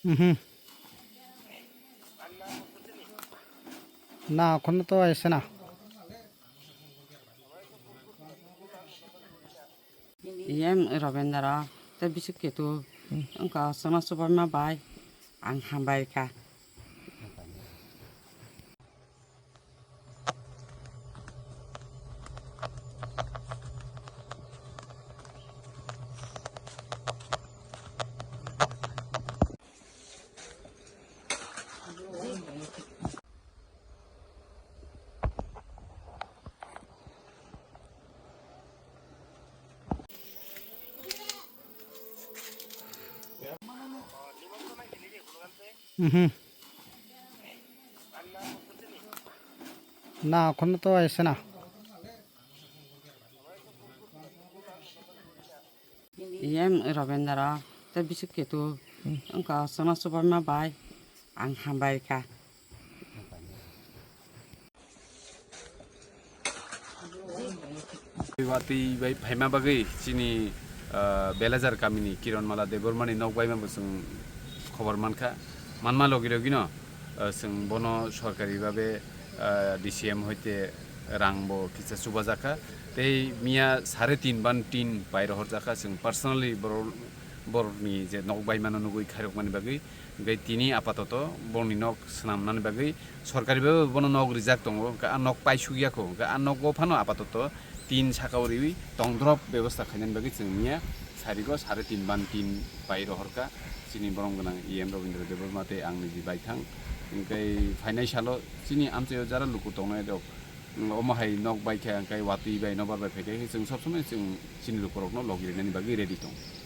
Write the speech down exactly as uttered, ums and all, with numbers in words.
Mhm. Na, kono to aise na. Iyem Robendra, te bisik ketu, wngkha Sona Subama bai, ang hambai kha. Mhm. Na, kono to aise na. Iyem Robendra, te bisik ketu, wngkha Sona Subama bai, ang hambai kha. Watwi bai phaima bagwi chini, ah, Belajar kamini Kiron Mala Debbarmani nok baima bo chwng khobor mankha. Manma logi logi no, ah, chwng bono sorkari babe, ah, D C M hoite rang bo kisa chubajakha. Tei miya sare tin ban tin pai rohorjakha, chwng personally borok, borokni je nok baimano nugwi khairokmani bagwi. Hingke tini apatoto borokni nok swnamnani bagwi sorkari bai bono nok rijak tongo, hingke a nok paisuk ya kho, hingke a nogo phano apatoto tin saka o riwi tongdrop bebosta khainani bagwi chwng miya sarigo sare tin ban tin pai rohorkha chini borom gwnang E M Robindra Debbarma tei ang niji baithang. Hingke phainai salo chini amchaio jara luku tongnai rok, omo hai nok baikha, hingke watwi bai nobar bai phaikha, chwng sob somoi chwng chini lukurokno logi rinani bagwi ready tongo.